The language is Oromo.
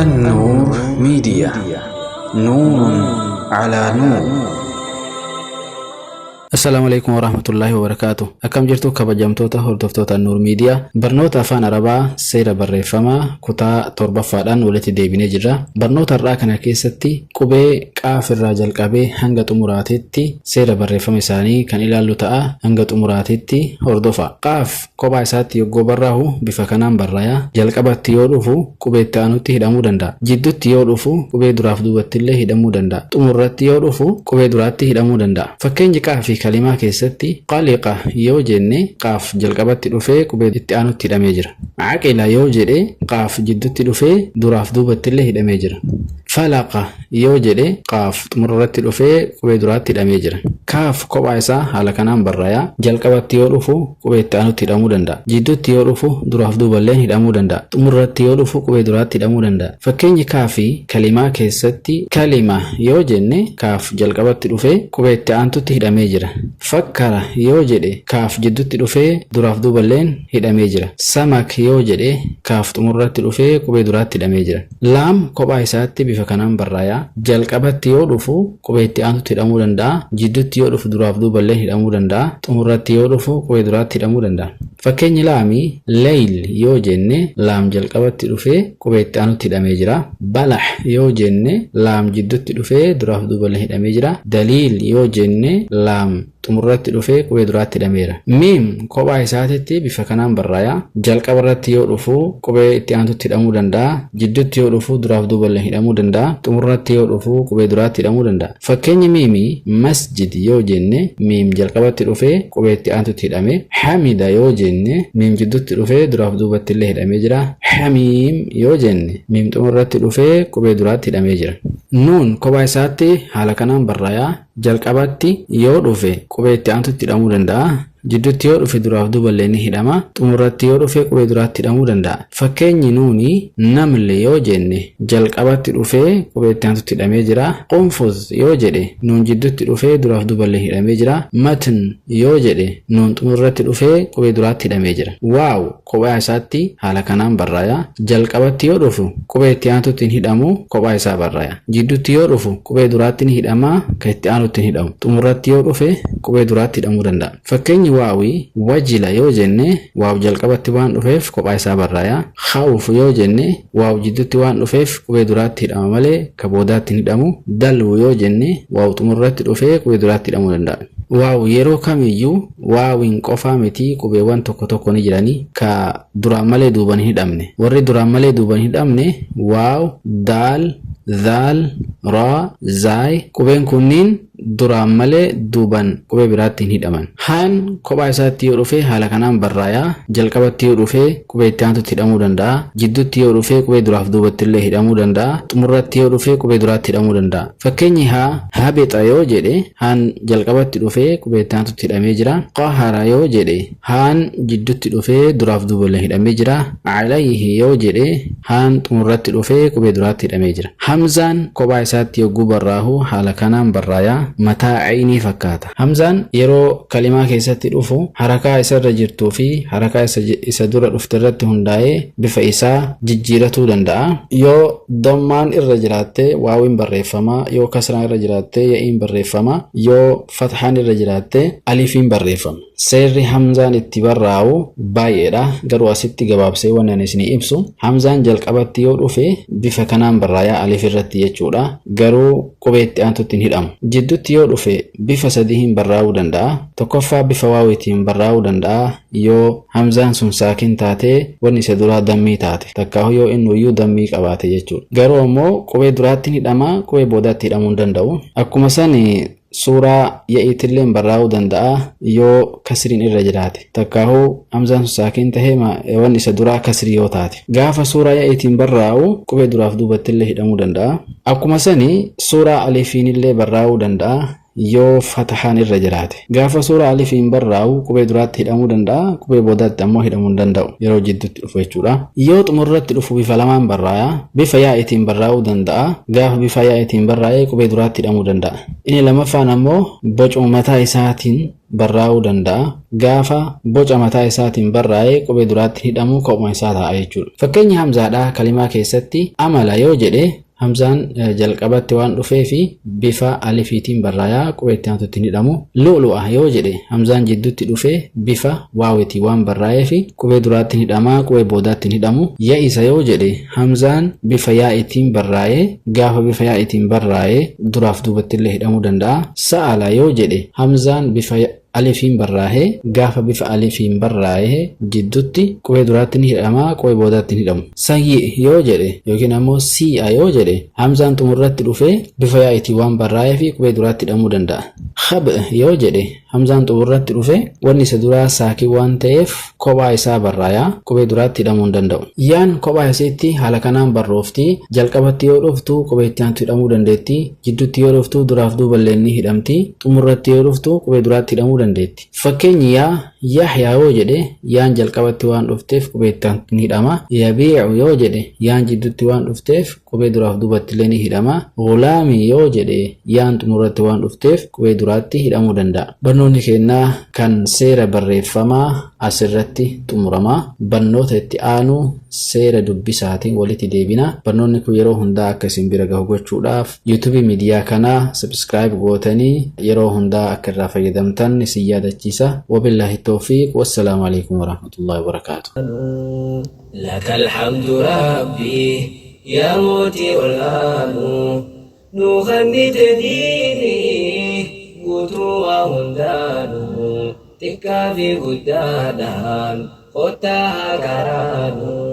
النور ميديا، نور على نور. Assalaamu alaikum warahmatullaahi wabarakaatu. Akkam jirtu kabajamtoota hordoftoota Nuur Miidiyaa? Barnoota afaan Arabaa seera barreeffamaa kutaa torbaffaadhaan walitti deebinee jirra. Barnoota har'aa kana keessatti qubee qaaf irraa jalqabee hanga xumuraatitti seera barreeffama isaanii kan ilaallu ta'a. Hanga xumuraatitti hordofa. Qaaf kophaa isaatti yogguu barraahu bifa kanaan barraaya. Jalqabatti yoo dhufu qubee itti aanutti hidhamuu danda'a. Jidduutti yoo dhufu qubee duraaf duubatti illee hidhamuu danda'a. Xumurratti yoo dhufu qubee duraatti hidhamuu danda'a. Fakkeenyi qaafii kalimaa keessatti qaliqa yoo jenne, qaaf jalqabatti dhufee qubee itti aanutti hidhamee jira. Caqila yoo jedhe, qaaf jidduutti dhufee duraaf duubatti illee hidhamee jira. Falaqa yoo jedhe, qaaf xumurratti dhufee qubee duraatti hidhamee jira. Kaaf kophaa isaa haala kanaan barraaya. Jalqabatti yoo dhufu qubee itti aanutti hidhamuu danda'a. Jidduutti yoo dhufu duraaf duuballeen hidhamuu danda'a. Xumurratti yoo dhufu qubee duraatti hidhamuu danda'a. Fakkeenyi kaafii kalimaa keessatti kalima yoo jenne, kaaf jalqabatti dhufee qubee itti aantutti hidhamee jira. Fakkara yoo jedhe, kaaf jidduutti dhufee duraaf duuballeen hidhamee jira. Samak yoo jedhe, kaaf xumurratti dhufee qubee duraatti hidhamee jira. Laam kophaa isaatti bifa kanaan barraaya. Jalqabatti yoo dhufu qubee itti aantutti hidhamuu danda'a. Jidduutti yoo dhufu duraaf duuballeen hidhamuu danda'a. Xumurratti yoo dhufu qubee duraatti hidhamuu danda'a. Fakkeenyi laamii leyl yoo jenne, laam jalqabatti dhufee qubee itti aanutti hidhamee jira. Balah yoo jenne, laam jidduutti dhufee duraaf duuballeen hidhamee jira. Daliil yoo jenne, laam xumurratti dhufee qubee duraatti hidhameera. Miim kophaa isaatitti bifa kanaan barraaya. Jalqaba irratti yoo dhufu qubee itti aantutti hidhamuu danda'a. Jidduutti yoo dhufu duraaf duuballeen hidhamuu danda'a. Xumurratti yoo dhufu qubee duraatti hidhamuu danda'a. Fakkeenyi miimii masjid yoo jenne, miim jalqabatti dhufee qubee itti aantutti hidhame. Hamida yoo jenne, miim jidduutti dhufee duraaf duubatti illee hidhamee jira. Hamiim yoo jenne, miim xumurratti dhufee qubee duraatti hidhamee jira. Nuun kophaa isaatti haala kanaan barraaya. Jalqabatti yoo dhufe qubee itti aantutti hidhamuu danda'a. Jidduutti yoo dhufe duraaf duuballee ni hidhama. Xumurratti yoo dhufe qubee duraatti hidhamuu danda'a. Fakkeenyi nuuni namle yoo jenne, jalqabatti dhufee qubee itti aantutti hidhamee jira. Qunfuz yoo jedhe, nuun jidduutti dhufee duraaf duuballee hidhamee jira. Matn yoo jedhe, nuun xumurratti dhufee qubee duraatti hidhamee jira. Waaw kophaa isaatti haala kanaan barraaya. Jalqabatti yoo dhufu qubee itti aantutti hin hidhamu, kophaa isaa barraaya. Jidduutti yoo dhufu qubee duraatti ni hidhama, kan itti aanutti hin hidhamu. Xumurratti yoo dhufe qubee duraatti hidhamuu danda'a. Fakkeenyi waawii wajila yoo jenne, waaw jalqabatti waan dhufeef kophaa isaa barraaya. Khawf yoo jenne, waaw jidduutti waan dhufeef qubee duraatti hidhama malee ka boodaatti hin hidhamu. Dalwu yoo jenne, waaw xumurratti dhufee qubee duraatti hidhamuu danda'a. Waaw yeroo kamiyyuu waawiin qofaa miti, qubeewwan tokko tokko ni jiranii ka duraan malee duuban hin hidhamne. Warri duraan malee duuban hin hidhamne waaw, daal, zaal, raa, zaay, qubeen kunniin duraan malee duuban qubee biraatti hin hidhaman. Haan kophaa isaatti yoo dhufe haala kanaan barraaya. Jalqabatti yoo dhufe qubee itti aantutti hidhamuu danda'a. Jidduutti yoo dhufe qubee duraaf duubatti illee hidhamuu danda'a. Xumurratti yoo dhufe qubee duraatti hidhamuu danda'a. Fakkeenyi haa habixa yoo jedhe, haan jalqabatti dhufee qubee itti aantutti hidhamee jira. Qahara yoo jedhe, haan jidduutti dhufee duraaf duuballee hidhamee jira. Alayhi yoo jedhe, haan xumurratti dhufee qubee duraatti hidhamee jira. Hamzaan kophaa isaatti yogguu barraahu haala kanaan barraaya. Mataa aynii fakkaata. Hamzaan yeroo kalimaa keessatti dhufu harakaa isarra jirtuu fi harakaa isa dura dhufte irratti hundaa'ee bifa isaa jijjiiratuu danda'a. Yoo dammaan irra jiraatte waawiin barreeffama, yoo kasraan irra jiraatte ya'iin barreeffama, yoo fathaan irra jiraatte alifiin barreeffama. Seerri hamzaan itti barraa'u baay'eedha, garuu asitti gabaabsee waan ani isinii ibsu, hamzaan jalqabatti yoo dhufe bifa kanaan barraayaa, alif irratti jechuudha, garuu qubee itti aantutti hin hidhamu. Jidduutti yoo dhufe bifa sadiin barraa'uu danda'a. Tokkoffaa, bifa waawiitiin barraa'uu danda'a, yoo hamzaan sun saakin taatee wanni isa duraa dammii taate, takkaahu yoo innuyyuu dammii qabaate jechuudha. Garuu ammoo qubee duraatti ni hidhama, qubee boodaatti hidhamuu hin danda'u. Akkuma sani suuraa ya'iitillee barraa'uu danda'a, yoo kasriin irra jiraate, takkaahu hamzaan sun saakin tahee wanni isa duraa kasrii yoo taate. Gaafa suuraa ya'iitiin barraa'u qubee duraaf duubattillee hidhamuu danda'a. Akkuma sani suuraa alifiinillee barraa'uu danda'a. yoo fatahaan irra jiraate. Gaafa suura alifiin barraa'u qubee duraatti hidhamuu danda'a, qubee boodaatti ammoo hidhamuu hin danda'u yeroo jidduutti dhufu jechuudha. Yoo xumurratti dhufu bifa lamaan barraa'a. Bifa yaa'itiin barraa'uu danda'a. Gaafa bifa yaa'itiin barraa'e qubee duraatti hidhamuu danda'a. Inni lammaffaan ammoo bocuma mataa isaatiin barraa'uu danda'a. Gaafa boca mataa isaatiin barraa'e qubee duraatti hidhamuu kophuma isaa ta'a jechuudha. Fakkeenyi hamzaadhaa kalimaa keessatti amala yoo jedhe hamzaan jalqabatti waan dhufee fi bifa alifiitiin barraayaa qubee itti aantutti hin hidhamu. Lu'lu'a yoo jedhe hamzaan jidduutti dhufee bifa waawitii waan barraa'ee fi qubee duraatti hin hidhamaa qubee boodaatti hin hidhamu. Ya'isa yoo jedhe hamzaan bifa yaa'itiin barraa'ee gaafa bifa yaa'itiin barraa'ee duraaf duubatti illee hidhamuu danda'a. Sa'ala yoo jedhe hamzaan bifa alifiin barraa'ee gaafa bifa alifiin barraa'ee jidduutti qubee duraatti ni hidhama qubee boodaatti hin hidhamu. Sayyi yoo jedhe yookiin ammoo sii'a yoo jedhe hamzaan xumurratti dhufee bifa yaa'itiin waan barraa'ee fi qubee duraatti hidhamuu danda'a. Khab yoo jedhe hamzaan xumurratti dhufe wanni isa duraa saakin waan ta'eef kophaa isaa barraayaa qubee duraatti hidhamuu hin danda'u. Yaan kophaa isiitti haala kanaan barroofti. Jalqabatti yoo dhuftu qubee itti aantu hidhamuu dandeetti. Jidduutti yoo dhuftu duraaf duuballee ni hidhamti. Xumurratti yoo dhuftu qubee duraatti hidhamuu dandeetti. Fakkeenyi yaa Yahyaa yoo jedhe yaan jalqabatti waan dhufteef qubee itti aantu ni hidhama. Yabiicu yoo jedhe yaan jidduutti waan dhufteef qubee duraaf duubatti illee ni hidhama. Ghulaamii yoo jedhe yaan xumurratti waan dhufteef qubee duraatti hidhamuu danda'a. Barnoonni keenya kan seera barreeffamaa asirratti xumurama. Barnoota itti aanu seera dubbisaatiin walitti deebina. Barnoonni kun yeroo hundaa akka isin bira gahu gochuudhaaf YouTube miidiyaa kanaa subscribe gootanii yeroo hundaa akka irraa fayyadamtan isin yaadachiisa. Wabillaahi tawfiiq. Wassalaamu alaikum warahmatullahi wabarakaatuh. لك الحمد ربي يا موتي والآن نغني تديني قوتوا هندانو تكافي قدادان قطاها كرانو.